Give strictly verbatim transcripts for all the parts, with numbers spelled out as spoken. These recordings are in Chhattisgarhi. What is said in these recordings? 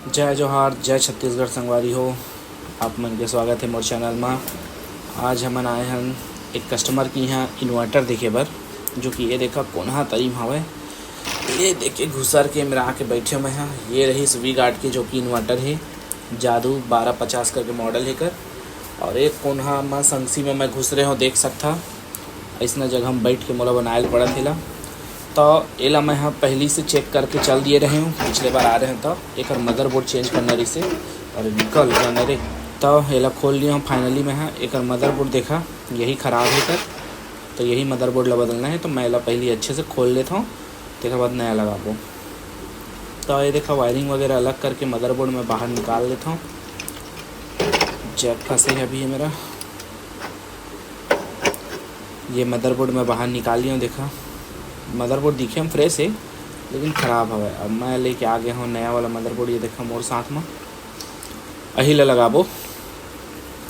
जय जोहार, जय छत्तीसगढ़ संगवारी हो, आप मन के स्वागत हे मोर चैनल मा। आज हमन आए हन एक कस्टमर के यहाँ इन्वर्टर देखे बर, जो कि ये देखा कोनहा तरी म हवय। ये देख के घुसर के मेरा आके बैठे मैं हा। ये रहिस वी गार्ड के, जो कि इन्वर्टर हे, जादू बारह पचास करके मॉडल हे कर। और एक कोनहा म संगसी में मैं घुस रहे हो, देख सकथा। अइसना जगह म बैठ के मोला बनाए ल पड़त हे एला। तो एला मैं ह पहिली से चेक करके चल दिए रहे हूँ, पिछले बार आ रहे हूँ तो एकर मदरबोर्ड चेंज करना रहिसे और निकल जाना रे। तो एला खोल लिया हूँ फाइनली मैं ह। एकर मदरबोर्ड देखा, यही खराब हे कर, तो यही मदरबोर्ड ला बदलना है। तो मैं एला पहिली अच्छे से खोल लेता हूँ, तेकर बाद नया लगाबो। तो ये देखा, वायरिंग वगैरह अलग करके मदरबोर्ड में बाहर निकाल लेता हूँ। जैक फंसे है अभी ये मेरा। ये मदरबोर्ड मैं बाहर निकाल लिया हूँ। देखा, मदरबोर्ड दिखे म फ्रेश है, लेकिन ख़राब हवय। अब मैं लेके आ गया हूँ नया वाला मदरबोर्ड। ये देखा, मोर साथ में अही ला लगाबो।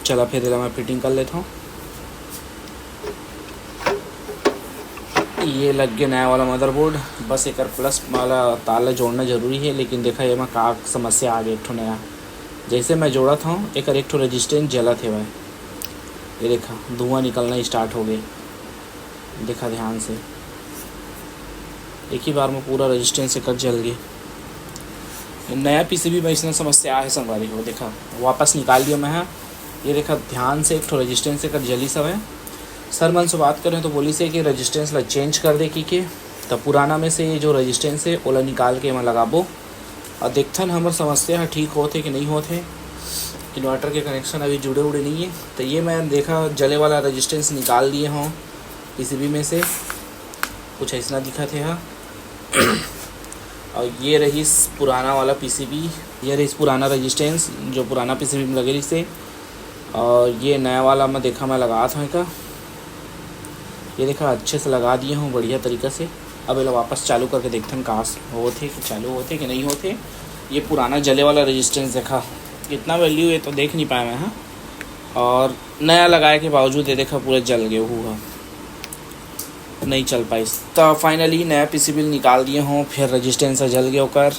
चला, फिर एला मैं फिटिंग कर लेता हूँ। ये लग गया नया वाला मदरबोर्ड। बस एकर प्लस वाला तार ला जोड़ना जरूरी है, लेकिन देखा, एमा का समस्या आ गई, एक ठो नया। जैसे मैं जोड़त हूँ, एकर एक ठो रेजिस्टेंस जलत हेवय। ये देखा, धुआं निकलना स्टार्ट हो गए। देखा ध्यान से, एक ही बार में पूरा रेजिस्टेंस एकर जल गए। नया पीसीबी में इसने समस्या आहे संगवारी हो। देखा, वापस निकाल दिया मैं ह। ये देखा ध्यान से, एक ठो रेजिस्टेंस एकर जलिस हवय। सर मन से बात करें तो बोलिस हे कि रेजिस्टेंस ला चेंज कर दे की के, त पुराना में से ये जो रेजिस्टेंस है, ओला निकाल के एमा लगाबो। और देखथन हमर समस्या ह ठीक होत हे कि नहीं होत हे। इन्वर्टर के कनेक्शन अभी जुड़े उड़े नहीं है। तो ये मैं देखा, जले वाला रेजिस्टेंस निकाल दिए हों पीसीबी में से, कुछ ऐसना दिखत हे हा। और ये रहिस पुराना वाला पीसीबी, ये रहिस पुराना रेजिस्टेंस, जो पुराना पीसीबी में लगे रहिस हे। और ये नया वाला मैं देखा, मैं लगात हूँ एका। ये देखा, अच्छे से लगा दिए हूँ बढ़िया तरीका से। अब एला वापस चालू करके देखथन का होत हे, कि चालू होत हे कि नहीं होत हे। ये पुराना जले वाला रेजिस्टेंस देखा, कितना वैल्यू है तो देख नहीं पाया मैं, हाँ। और नया लगाए के बावजूद ये देखा, पूरा जल गया हुआ, नहीं चल पाइस। तो फाइनली नया पीसीबी निकाल दिए हों, फिर रेजिस्टेंस ह जल गया ओकर।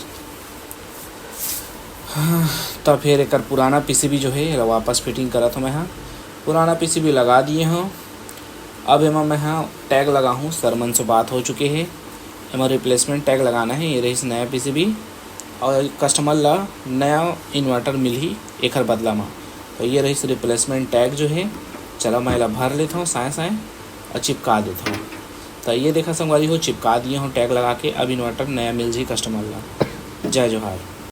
हाँ, तो फिर एकर पुराना पीसीबी जो है, एला वापस फिटिंग करत हूँ मैं, हाँ। पुराना पीसीबी लगा दिए हों। अब एमा मैं, हाँ, टैग लगा हूँ, सर मन से बात हो चुके है। एमा रिप्लेसमेंट टैग लगाना है। ये रहिस नया पीसीबी और कस्टमर ला नया इन्वर्टर मिलही एकर बदला मा। तो ये रहिस रिप्लेसमेंट टैग जो है। चला, मैं एला भर लेता हूँ साए साए और चिपका देता हूँ। तो ये देखा संगवारी हो, चिपका दिए हूँ टैग लगा के। अब इन्वर्टर नया मिल जाही कस्टमर ला। जय जोहार।